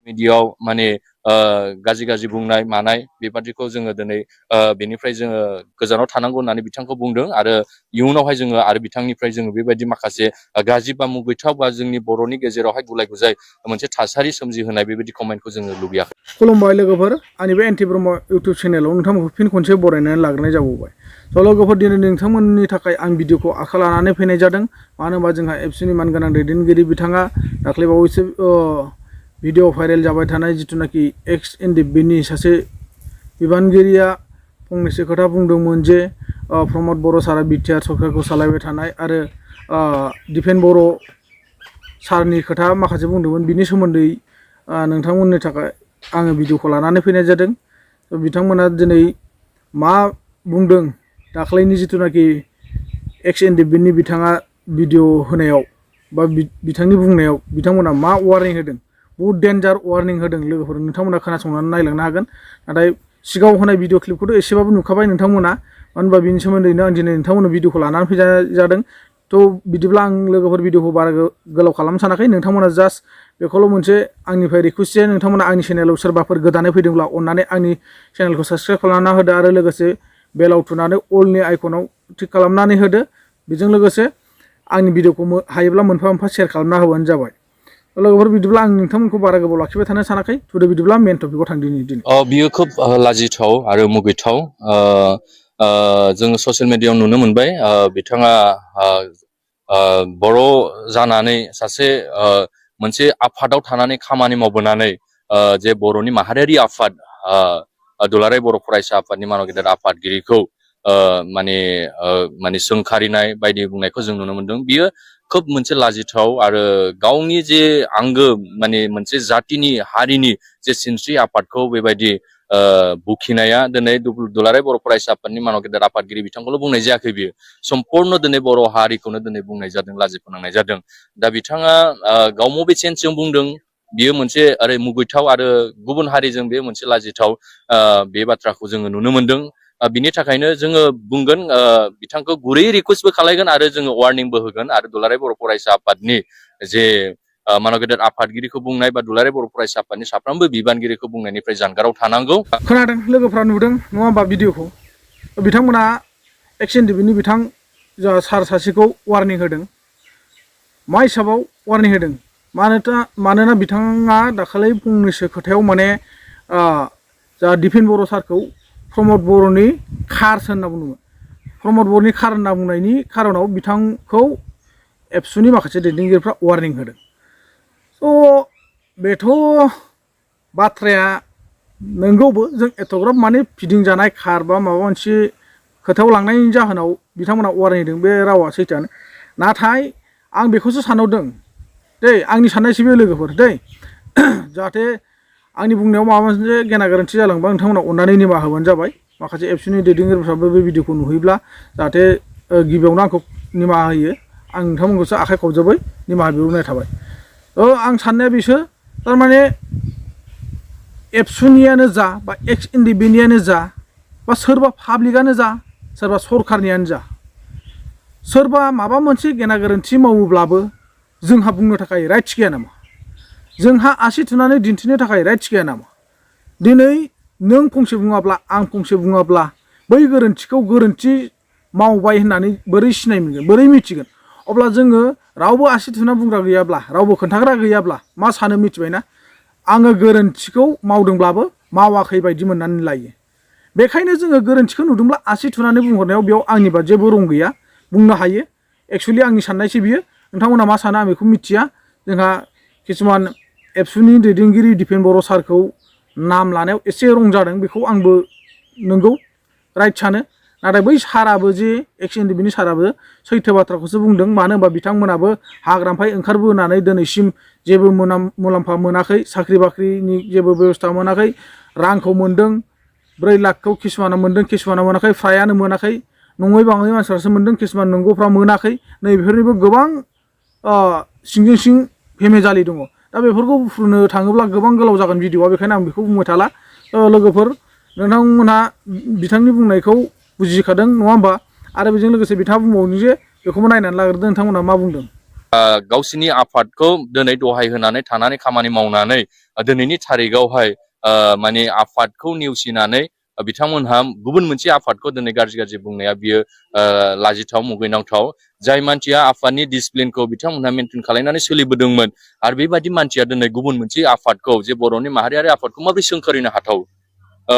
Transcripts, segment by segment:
मिडियायाव माने गाज्रि बुंनाय मानाय बेबादिखौ जोङो दिनै बेनिफ्राय जोङो गोजानाव थानांगौ होननानै बिथांखौ बुंदों आरो इयुनावहाय जोङो आरो बिथांनिफ्राय जोङो बेबायदि माखासे गाज्रि बा मुगैथाव बा जोंनि बर'नि गेजेरावहाय गुलाय गुजाय मोनसे थासारि सोमजिहोनाय बेबायदि कमेन्टखौ जोङो लुबैयाखै। खुलुमबाय लोगोफोर, आंनि बे एनटि ब्रह्म इउटुब चेनेलाव नोंथांमोनखौ फिन खनसे बरायनानै लाग्रोनाय जाबावबाय। स' लोगोफोर, दिनै नोंथांमोननि थाखाय आं भिडिअखौ आखायाव लानानै फैनाय जादों। मानो होनबा जोंहा एबसुनि मानगोनां दैदेनगिरि बिथाङा दाख्लैबावैसो भिडिअ भाइरेल जाबाय थानाय जिथुनाखि एक्स एनडिएफबिनि सासे बिबानगिरिया फंनैसो खोथा बुंदोंमोन जे प्रमद बर' सारा बिटिआर सरकारखौ सालायबाय थानाय आरो दिपेन बर' सारनि खोथा माखासे बुंदोंमोन। बिनि सोमोन्दै नोंथांमोननि थाखाय आङो भिडिअखौ लानानै फैनाय जादों। बिथांमोना दिनै मा बुंदों, दाख्लैनि जिथुनाखि एक्स एनडिएफबिनि बिथाङा भिडिअ होनायाव बा बिथांनि बुंनायाव बिथांमोना मा वार्निं होदों, बहुद डेन्जार वार्निं होदों। लोगोफोर, नोंथांमोना खोनासंनानै नायलांनो हागोन। नाथाय सिगाङाव होनाय भिडिअ क्लिपखौथ' एसेबाबो नुखाबाय नोंथांमोना। मानो होनबा बिनि सोमोन्दैनो आं दिनै नोंथांमोननो भिडिअखौ लानानै फैनाय जादों। थ' बिदिब्ला आं लोगोफोर भिडिअखौ बारा गोलाव खालामनो सानाखै। नोंथांमोना जास्ट बेखौल' मोनसे आंनिफ्राय रिकुवेस्ट जे नोंथांमोना आंनि चेनेलाव सोरबाफोर गोदानै फैदोंब्ला अननानै आंनि चेनेलखौ साबस्क्राइब खालामना होदो आरो लोगोसे बेलाव थुनानै अलनि आइकनाव क्लिक खालामनानै होदो। बेजों लोगोसे आंनि भिडिअखौ हायोब्ला मोनफा मोनफा शेयार खालामना होबानो जाबाय। लोगोफोर, बिदिब्ला आं नोंथांमोनखौ बारा गोबाव लाखिबाय थानो सानाखै। थुदो बिदिब्ला मेन टपिकआव थांदिनि दिनै। बियो खोब लाजिथाव आरो मुगैथाव। जोङो ससियेल मिडियायाव नुनो मोनबाय बिथाङा बर' जानानै सासे मोनसे आफादाव थानानै खामानि मावबोनानै जे बर'नि माहारियारि आफाद दुलाराय बर' फरायसा आफादनि मानव गेदेर आफादगिरिखौ माने सोंखारिनाय बायदि बुंनायखौ जों नुनो मोनदों। बियो खोब मोनसे लाजिथाव आरो गावनि जे आंगो माने मोनसे जातिनि हारिनि जे सिनस्रि आफादखौ बेबायदि बुखिनाया दिनै दुलाराय बर' फरायसा आफादनि मानव गेदेर आफादगिरि बिथांखौल' बुंनाय जायाखै। बियो सम्पूर्ण दिनै बर' हारिखौनो दिनै बुंनाय जादों, लाजि फोनांनाय जादों। दा बिथाङा गाव मबे सेन्सजों बुंदों बियो मोनसे ओरै मुगैथाव आरो गुबुन हारिजों बे मोनसे लाजिथाव बे बाथ्राखौ जोङो नुनो मोनदों। बिनि थाखायनो जोङो बुंगोन, बिथांखौ गुरै रिकुवेस्टबो खालायगोन आरो जोङो वार्निंबो होगोन आरो दुलाराय बर' फरायसा आफादनि जे मानव गेदेर आफादगिरिखौ बुंनाय बा दुलाराय बर' फरायसा आफादनि साफ्रोमबो बिबानगिरिखौ बुंनायनिफ्राय जानगाराव थानांगौ। खोनादों लोगोफ्रा, नुदों नङा होमबा भिडिअखौ? बिथांमोना एक्स एनडिएफबिनि बिथां जा सार सासेखौ वार्निं होदों। मा हिसाबाव वार्निं होदों? मानोना बिथाङा दाखालि फंनैसो खोथायाव माने जा दिपेन बर' सारखौ प्रमद बर'नि खारसो होनना बुंदोंमोन। प्रमद बर'नि खार होनना बुंनायनि खारनाव बिथांखौ एबसुनि माखासे दैदेनगिरिफ्रा वार्निं होदों। स' बेथ' बाथ्राया नंगौबो, जों एथ'ग्राब माने फिदिंजानाय खार बा माबा मोनसे खोथायाव लांनायनि जाहोनाव बिथांमोना वार्निं होदों, बे रावा सैथोआनो। नाथाय आं बेखौसो सानहरदों दै, आंनि साननायसो बे लोगोफोर दै, जाहाथे आंनि बुंनायाव माबा मोनसे गेना गोरोन्थि जालांबा नोंथांमोना अननानै निमाहा होबानो जाबाय। माखासे एबसुनि दैदेनगिरिफ्राबो बे भिडिअखौ नुहैब्ला जाहाथे गिबियावनो आंखौ निमाहा होयो। आं नोंथांमोनखौसो आखाइ खबजोबै निमाहा बिहरनाय थाबाय। आं साननाया बेसो, थारमाने एबसुनियानो जा बा एक्स एनडिएफबिनियानो जा बा सोरबा पाब्लिकआनो जा, सोरबा सरकारनियानो जा, सोरबा माबा मोनसे गेना गोरोन्थि मावोब्लाबो जोंहा बुंनो थाखाय राइट्स गैया नामा? जोंहा आसि थुनानै दिन्थिनो थाखाय राइट्स गैया नामा? दिनै नों फंसे बुङाब्ला आं फंसे बुङाब्ला बै गोरोन्थिखौ गोरोन्थि मावबाय होननानै बोरै सिनाय मोनगोन, बोरै मिथिगोन? अब्ला जोङो रावबो आसि थुना बुंग्रा गैयाब्ला, रावबो खोन्थाग्रा गैयाब्ला मा सानो मिथिबायना? आङो गोरोन्थिखौ मावदोंब्लाबो मावाखै बायदि मोननानै लायो। बेखायनो जोङो गोरोन्थिखौ नुदोंब्ला आसि थुनानै बुंहरनायाव बेयाव आंनिबा जेबो रं गैया, बुंनो हायो। एक्सुवेलि आंनि साननायसो बियो। नोंथांमोना मा सानो आं बेखौ मिथिया। जोंहा किसुमान एबसुनि दैदेनगिरि दिपेन बर' सारखौ नाम लानायाव एसे रं जादों, बेखौ आंबो नंगौ राइट सानो। नाथाय बै साराबो जे एक्स एनडिएफबिनि साराबो सैथो बाथ्राखौसो बुंदों। मानो होनबा बिथांमोनाबो हाग्रानिफ्राय ओंखारबोनानै दिनैसिम जेबो मुलाम्फा मोनाखै, साख्रि बाख्रिनि जेबो बेबस्था मोनाखै, रांखौ मोनदों 4 लाखखौ किसुमाना मोनदों, किसुमाना मोनाखै, फ्रायानो मोनाखै। नङै बाङै मानसिफ्रासो मोनदों, किसुमान नंगौफ्रा मोनाखै। नैबेफोरनिबो गोबां सिंजों सिं भेमेजालि दङ। दा बेफोरखौ बुफ्रुनो थाङोब्ला गोबां गोलाव जागोन भिडिअआ, बेखायनो आं बेखौ बुंबाय थाला। लोगोफोर, नोंथांमोनहा बिथांनि बुंनायखौ बुजिखादों नङा होमबा? आरो बेजों लोगोसे बिथाङा बुंबावदों जे बेखौबो नायनानै लाग्रोदो नोंथांमोनहा मा बुंदों। गावसिनि आफादखौ दिनै दहाय होनानै थानानै खामानि मावनानै दिनैनि थारिखावहाय माने आफादखौ नेवसिनानै बिथांमोनहा गुबुन मोनसे आफादखौ दिनै गाज्रि बुंनाया बियो लाजिथाव मुगैनांथाव जाय मानसिया आफादनि डिसिप्लिनखौ बिथांमोनहा मेनटेन खालामनानै सोलिबोदोंमोन आरो बेबायदि मानसिया दिनै गुबुन मोनसे आफादखौ जे बर'नि माहारियारि आफादखौ माबोरै सोंखारिनो हाथाव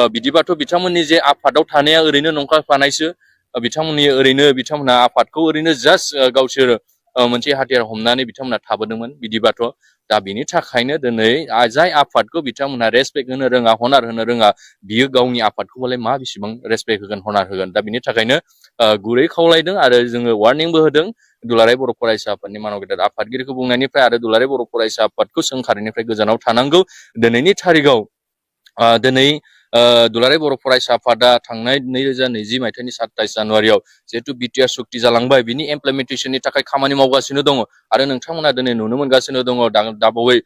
बिदिबाथ' बिथांमोननि जे आफादाव थानाया ओरैनो नंखायफानायसो बिथांमोनहा आफादखौ ओरैनो जास्ट गावसोर मोनसे हाथियार हमनानै बिथांमोना थाबोदोंमोन बिदिबाथ' दा बिनि थाखायनो दिनै जाय आफादखौ बिथांमोनहा रेसपेक्ट होनो रोङा हनार होनो रोङा बियो गावनि आफादखौबालाय मा बेसेबां रेसपेक्ट होगोन हनार होगोन दा बिनि थाखायनो गुरै खावलायदों आरो जोङो वार्निंबो होदों दुलाराय बर' फरायसा आफादनि मानव गेदेर आफादगिरिखौ बुंनायनिफ्राय आरो दुलाराय बर' फरायसा आफादखौ सोंखारिनिफ्राय गोजानाव थानांगौ दिनैनि थारिखाव दिनै दुलाराय बर' फरायसा आफादा थांनाय 2020 मायथाइनि 27 जानुवारियाव जिहेतु बिटिआर सुक्ति जालांबाय बिनि इमप्लिमेन्टेसननि थाखाय खामानि मावगासिनो दङ आरो नोंथांमोना दिनै नुनो मोनगासिनो दङ दाबावै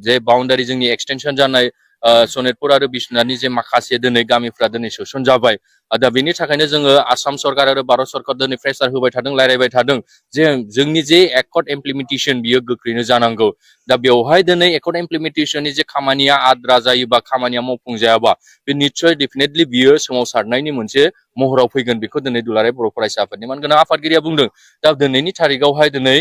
जे बाउन्डारि जोंनि एक्सटेनसन जानाय सनितपुर आरो बिश्वनाथनि जे माखासे दिनै गामिफ्रा दिनै सोसन जाबाय दा बेनि थाखायनो जोङो आसाम सरकार आरो भारत सरकार दिनै प्रेसार होबाय थादों रायलायबाय थादों जे जोंनि जे एकर्ड इमप्लिमेन्टेसन बियो गोख्रैनो जानांगौ दा बेवहाय दिनै एकर्ड इमप्लिमेन्टेसननि जे खामानिया आद्रा जायोबा खामानिया मावफुंजायाबा बे निस्सय डेफिनेटलि बियो सोमावसारनायनि मोनसे महराव फैगोन बेखौ दिनै दुलाराय बर' फरायसा आफादनि मानगोनां आफादगिरिया बुंदों दा दिनैनि थारिखावहाय दिनै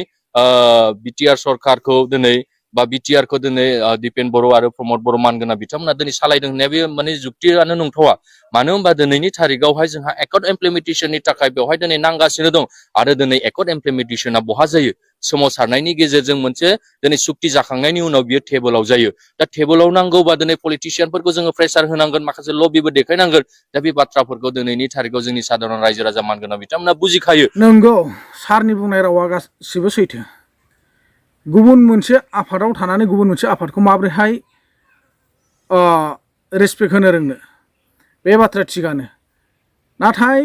बिटिआर सरकारखौ दिनै बा बिटिआरखौ दिनै दिपेन बर' आरो प्रमद बर' मानगोनां बिथांमोना दिनै सालायदों होननाया बे माने जुक्तियानो नंथावा मानो होनबा दिनैनि थारिखावहाय जोंहा एकर्ड इमप्लिमेन्टेसननि थाखाय बेवहाय दिनै नांगासिनो दं आरो दिनै एकर्ड इमप्लिमेन्टेसना बहा जायो सोमावसारनायनि गेजेरजों मोनसे दिनै सुक्ति जाखांनायनि उनाव बियो टेबोलाव जायो दा टेबोलाव नांगौबा दिनै पलिटिसियानफोरखौ जोङो प्रेसार होनांगोन माखासे लबिबो देखायनांगोन दा बे बाथ्राफोरखौ दिनैनि थारिखाव जोंनि साधारन रायजो राजा मानगोनां बिथांमोना बुजिखायो नंगौ सारनि बुंनाय रावा गासिबो सैथो गुबुन मोनसे आफादाव थानानै गुबुन मोनसे आफादखौ माबोरैहाय रेसपेक्ट होनो रोंनो बे बाथ्राया थिगानो नाथाय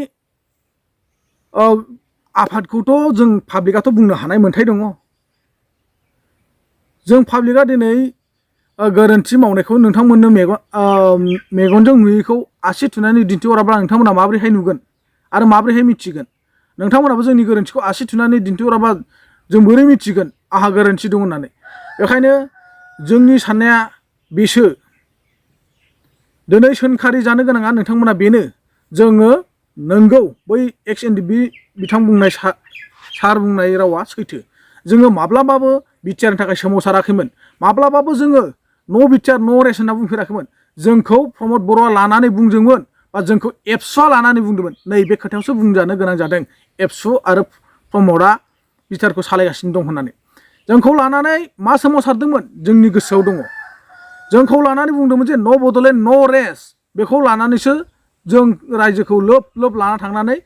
आफादखौथ' जों पाब्लिकआथ' बुंनो हानाय मोन्थाय दङ जों पाब्लिकआ दिनै गोरोन्थि मावनायखौ नोंथांमोननो मेगनजों नुयैखौ आसि थुनानै दिन्थिहराब्ला नोंथांमोना माबोरैहाय नुगोन आरो माबोरैहाय मिथिगोन नोंथांमोनाबो जोंनि गोरोन्थिखौ आसि थुनानै दिन्थिहराबा जों बोरै मिथिगोन आहा गोरोन्थि दं होननानै बेखायनो जोंनि साननाया बेसो दिनै सोंखारि जानो गोनाङा नोंथांमोना बेनो जोङो नंगौ बै एक्स एनडिएफबि बिथां बुंनाय सार बुंनाय रावा सैथो जोङो माब्लाबाबो बिटिआरनि थाखाय सोमावसाराखैमोन माब्लाबाबो जोङो नो बिटिआर नो रेस होनना बुंफेराखैमोन जोंखौ प्रमद बर'आ लानानै बुंदोंमोन बा जोंखौ एबसुआ लानानै बुंदोंमोन नैबे खोथायावसो बुंजानो गोनां जादों एबसु आरो प्रमदआ बिटिआरखौ सालायगासिनो दं होननानै जोंखौ लानानै मा सोमावसारदोंमोन जोंनि गोसोआव दङ जोंखौ लानानै बुंदोंमोन जे नो बड'लेण्ड नो रेस बेखौ लानानैसो जों रायजोखौ लोब लोब लाना थांनानै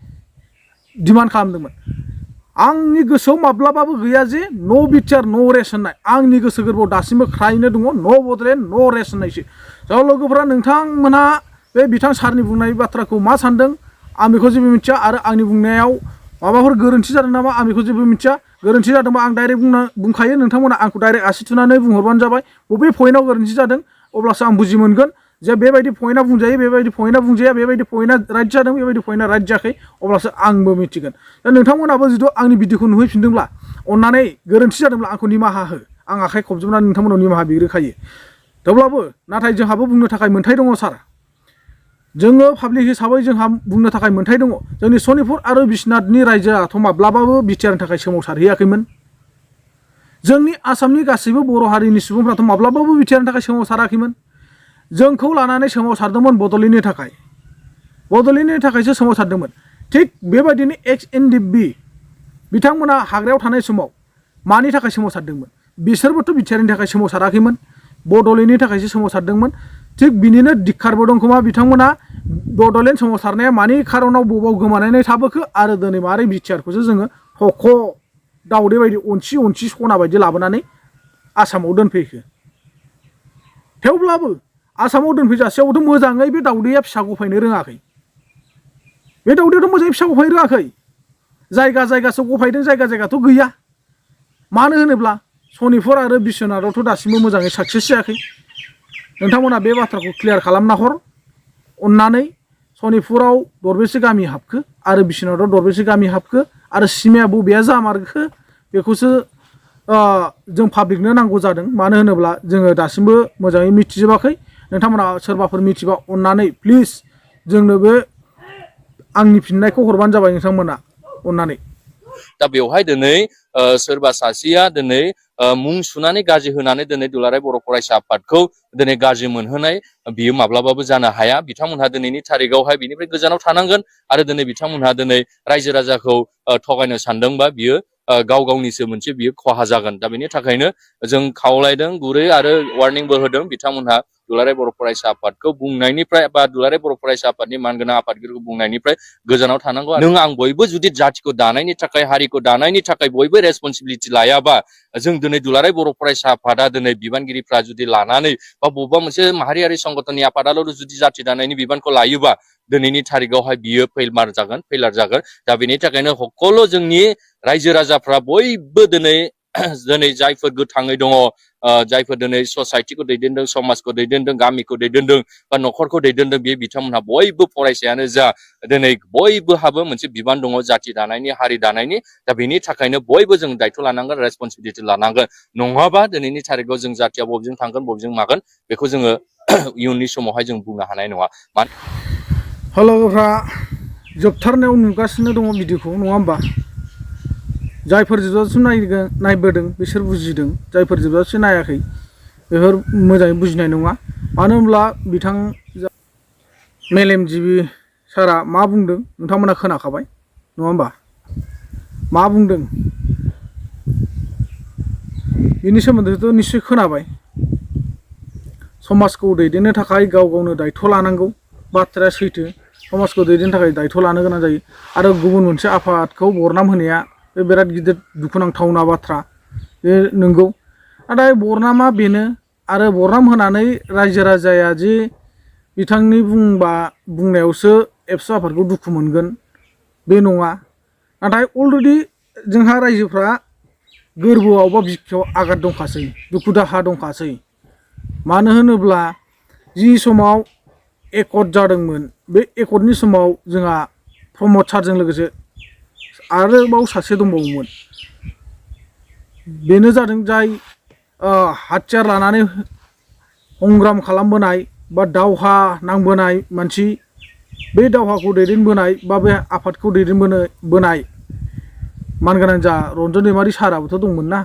डिमान्ड खालामदोंमोन आंनि गोसोआव माब्लाबाबो गैया जे नो बिटिआर नो रेस होननाय आंनि गोसो गोरबोआव दासिमबो ख्रायैनो दङ नो बड'लेण्ड नो रेस होननायसो ज' लोगोफोरा नोंथांमोनहा बे बिथां सारनि बुंनाय बाथ्राखौ मा सानदों आं बेखौ जेबो मिथिया आरो आंनि बुंनायाव माबाफोर गोरोन्थि जादों नामा आं बेखौ जेबो मिथिया गोरोन्थि जादोंबा आं डाइरेक्ट बुंखायो नोंथांमोना आंखौ डाइरेक्ट आसि थुनानै बुंहरबानो जाबाय बबे पइन्टआव गोरोन्थि जादों अब्लासो आं बुजि मोनगोन जे बेबायदि पइन्टआ बुंजायो बेबायदि पइन्टआ बुंजाया बेबायदि पइन्टआ राइट जादों बेबायदि पइन्टआ राइट जायाखै अब्लासो आंबो मिथिगोन दा नोंथांमोनाबो जुदि आंनि भिडिअखौ नुहैफिनदोंब्ला अननानै गोरोन्थि जादोंब्ला आंखौ निमाहा हो आं आखाइ खबजोबनानै नोंथांमोनाव निमाहा बिग्रोखायो थेवब्लाबो नाथाय जोंहाबो बुंनो थाखाय मोन्थाय दङ सार जोङो पाब्लिक हिसाबै जोंहा बुंनो थाखाय मोन्थाय दङ जोंनि सनितपुर आरो बिश्वनाथनि रायजोआथ' माब्लाबाबो बिटिआरनि थाखाय सोमावसारहैयाखैमोन जोंनि आसामनि गासैबो बर' हारिनि सुबुंफ्राथ' माब्लाबाबो बिटिआरनि थाखाय सोमावसाराखैमोन जोंखौ लानानै सोमावसारदोंमोन बड'लेण्डनि थाखायसो सोमावसारदोंमोन थिग बेबायदिनो एक्स एनडिएफबि बिथांमोना हाग्रायाव थानाय समाव मानि थाखाय सोमावसारदोंमोन बिसोरबोथ' बिटिआरनि थाखाय सोमावसाराखैमोन बड'लेण्डनि थाखायसो सोमावसारदोंमोन थिग बिनिनो दिक्कारबो दं खोमा बिथांमोना बड'लेण्ड सोमावसारनाया मानि खारनाव बबाव गोमानानै थाबोखो आरो दिनै मारै बिटिआरखौसो जोङो थख' दाउदै बायदि अनसि सना बायदि लाबोनानै आसामाव दोनफैखो थेवब्लाबो आसामाव दोनफैजासेयावबोथ' मोजाङै बे दाउदैया फिसा गफायनो रोङाखै बे दाउदैयाथ' मोजाङै फिसा गफायनो रोङाखै जायगा जायगासो गफायदों जायगा जायगाथ' गैया मानो होनोब्ला सनितपुर आरो बिश्वनाथआवथ' दासिमबो मोजाङै साक्सेस जायाखै नोंथांमोना बे बाथ्राखौ क्लियार खालामना हर अननानै सनितपुराव दरबेसे गामि हाबखो आरो बिश्वनाथआव दरबेसे गामि हाबखो आरो सिमाया बबेया जामारखो बेखौसो जों पाब्लिकनो नांगौ जादों मानो होनोब्ला जोङो दासिमबो मोजाङै मिथिजोबाखै नोंथांमोना सोरबाफोर मिथिबा अननानै प्लिज जोंनो बे आंनि फिननायखौ हरबानो जाबाय नोंथांमोना अननानै दा बेवहाय दिनै सोरबा सासेया दिनै मुं सुनानै गाज्रि होनानै दिनै दुलाराय बर' फरायसा आफादखौ दिनै गाज्रि मोनहोनाय बियो माब्लाबाबो जानो हाया बिथांमोनहा दिनैनि थारिखावहाय बिनिफ्राय गोजानाव थानांगोन आरो दिनै बिथांमोनहा दिनै रायजो राजाखौ थगायनो सानदोंबा बियो गाव गावनिसो मोनसे बियो खहा जागोन दा बेनि थाखायनो जों खावलायदों गुरै आरो वार्निंबो होदों बिथांमोनहा दुलाराय बर' फरायसा आफादखौ बुंनायनिफ्राय बा दुलाराय बर' फरायसा आफादनि मानगोनां आफादगिरिखौ बुंनायनिफ्राय गोजानाव थानांगौ नों आं बयबो जुदि जाथिखौ दानायनि थाखाय हारिखौ दानायनि थाखाय बयबो रेसपन्सिबिलिटि लायाबा जों दिनै दुलाराय बर' फरायसा आफादा दिनै बिबानगिरिफ्रा जुदि लानानै बा बबेबा मोनसे माहारियारि संगठननि आफादाल' जुदि जाथि दानायनि बिबानखौ लायोबा दिनैनि थारिखावहाय बियो फेइलार जागोन दा बेनि थाखायनो हकल जोंनि रायजो राजाफ्रा बयबो दिनै जायफोर गोथाङै दङ जायफोर दिनै ससाइटिखौ दैदेनदों समाजखौ दैदेनदों गामिखौ दैदेनदों बा न'खरखौ दैदेनदों बे बिथांमोनहा बयबो फरायसायानो जा दिनै बयबोहाबो मोनसे बिबान दङ जाथि दानायनि हारि दानायनि दा बेनि थाखायनो बयबो जों दायथ' लानांगोन रेसपन्सिबिलिटि लानांगोन नङाबा दिनैनि थारिखाव जों जाथिया बबेजों थांगोन बबेजों मागोन बेखौ जोङो इयुननि समावहाय जों बुंनो हानाय नङा लोगोफ्रा जोबथारनायाव नुगासिनो दङ भिडिअखौ नङा होमबा जायफोर जोबजासिम नायबोदों बिसोर बुजिदों जायफोर जोबजासिम नायाखै बेफोर मोजाङै बुजिनाय नङा मानो होनब्ला बिथां मेलेमजिबि सारा मा बुंदों नोंथांमोना खोनाखाबाय नङा होमबा मा बुंदों बिनि सोमोन्दैथ' निश्चय खोनाबाय समाजखौ दैदेननो थाखाय गाव गावनो दायथ' लानांगौ बाथ्राया सैथो समाजखौ दैदेननो थाखाय दायथ' लानो गोनां जायो आरो गुबुन मोनसे आफादखौ बरनाम होनाया बे बिराद गिदिर दुखुनांथावना बाथ्रा बे नंगौ नाथाय बरनामा बेनो आरो बरनाम होनानै रायजो राजाया जे बिथांनि बुंनायावसो एबसु आफादखौ दुखु मोनगोन बे नङा नाथाय अलरेडि जोंहा रायजोफ्रा गोरबोआव बा बिखायाव आघात दंखासै दुखु दाहा दंखासै मानो होनोब्ला जि समाव एकर्ड जादोंमोन बे एकर्डनि समाव जोंहा प्रमद सारजों लोगोसे आरोबाव सासे दंबावोमोन बेनो जादों जाय हाथियार लानानै संग्राम खालामबोनाय बा दावहा नांबोनाय मानसि बे दावहाखौ दैदेनबोनाय बा बे आफादखौ दैदेनबोनाय मानगोनां जा रन्जन दैमारि साराबोथ' दंमोन ना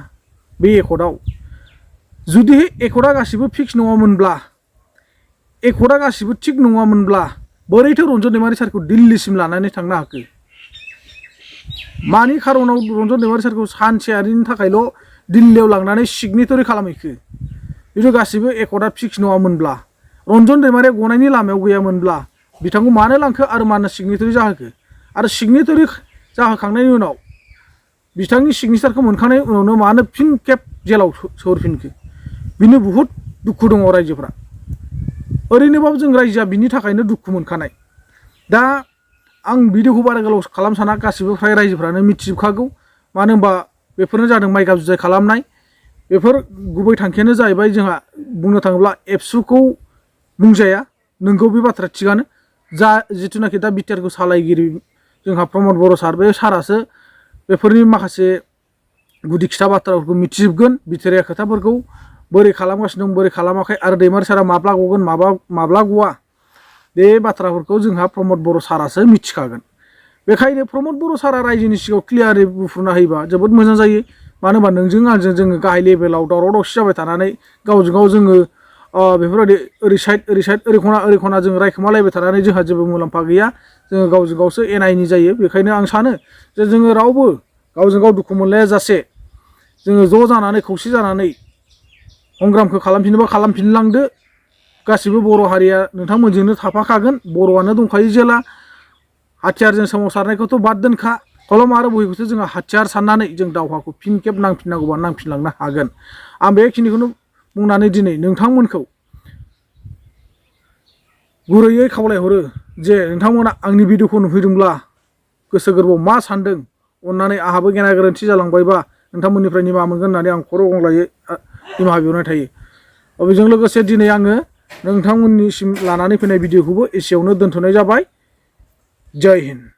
बे एकर्डआव जुदि एकर्डआ गासिबो फिक्स नङामोनब्ला एकर्डआ गासिबो थिग नङामोनब्ला बोरैथो रन्जन दैमारि सारखौ दिल्लीसिम लानानै थांनो हाखो मानि खारनाव रन्जन दैमारि सारखौ सानसेयारिनि थाखायल' दिल्लीयाव लांनानै सिगनेटरि खालामहैखो बेथ' गासिबो एकर्डआ फिक्स नङामोनब्ला रन्जन दैमारिया गनायनि लामायाव गैयामोनब्ला बिथांखौ मानो लांखो आरो मानो सिगनेटरि जाहोखो आरो सिगनेटरि जाहोखांनायनि उनाव बिथांनि सिगनेसारखौ मोनखांनायनि उनावनो मानो फिन खेब जेलाव सोहरफिनखो बिनो बुहुत दुखु दङ रायजोफ्रा ओरैनोबाबो जों रायजोआ बिनि थाखायनो दुखु मोनखानाय दा आं भिडिअखौ बारा गोलाव खालाम साना गासिबो फ्राय रायजोफ्रानो मिथिजोबखागौ मानो होनबा बेफोरनो जादों माइ गाब जुजाय खालामनाय बेफोर गुबै थांखियानो जाहैबाय जोंहा बुंनो थाङोब्ला एबसुखौ बुंजाया नोंगौ बे बाथ्रा थिगानो जा जिथुनाखि दा बिटिआरखौ सालायगिरि जोंहा प्रमद बर' सार बे सारासो बेफोरनि माखासे गुदि खिथा बाथ्राफोरखौ मिथिजोबगोन बिथोरिया खोथाफोरखौ बोरै खालामगासिनो दं बोरै खालामाखै आरो दैमारि सारा माब्ला गगोन माब्ला गवा बे बाथ्राफोरखौ जोंहा प्रमद बर' सारासो मिथिखागोन बेखायनो प्रमद बर' सारा रायजोनि सिगाङाव क्लियारै बुफ्रुना होयोबा जोबोद मोजां जायो मानो होनबा नोंजों आंजों जोङो गाहाय लेभेलाव दावराव दावसि जाबाय थानानै गावजों गाव जोङो बेफोरबायदि ओरै साइड ओरै खना जोङो रायखोमालायबाय थानानै जोंहा जेबो मुलाम्फा गैया जोङो गावजों गावसो एना एनि जायो बेखायनो आं सानो जे जोङो रावबो गावजों गाव दुखु मोनलाया जासे जोङो ज' जानानै खौसे जानानै संग्रामखौ खालामफिनोबा खालामफिनलांदो गासिबो बर' हारिया नोंथांमोनजोंनो थाफाखागोन बर'आनो दंखायो जेला हाथियारजों सोमावसारनायखौथ' बाद दोनखा कलम आरो बहिखौसो जोङो हाथियार साननानै जों दावहाखौ फिन खेब नांफिननांगौबा नांफिनलांनो हागोन आं बेखिनिखौनो बुंनानै दिनै नोंथांमोनखौ गुरैयै खावलायहरो जे नोंथांमोना आंनि भिडिअखौ नुफैदोंब्ला गोसो गोरबोआव मा सानदों अननानै आंहाबो गेना गोरोन्थि जालांबायबा नोंथांमोननिफ्राय निमाहा मोनगोन होननानै आं खर' गंग्लायै निमाहा बिहरनाय थायो बेजों लोगोसे दिनै आङो नोंथांमोननिसिम लानानै फैनाय भिडिअखौबो एसेयावनो दोनथ'नाय जाबाय जय हिन्द।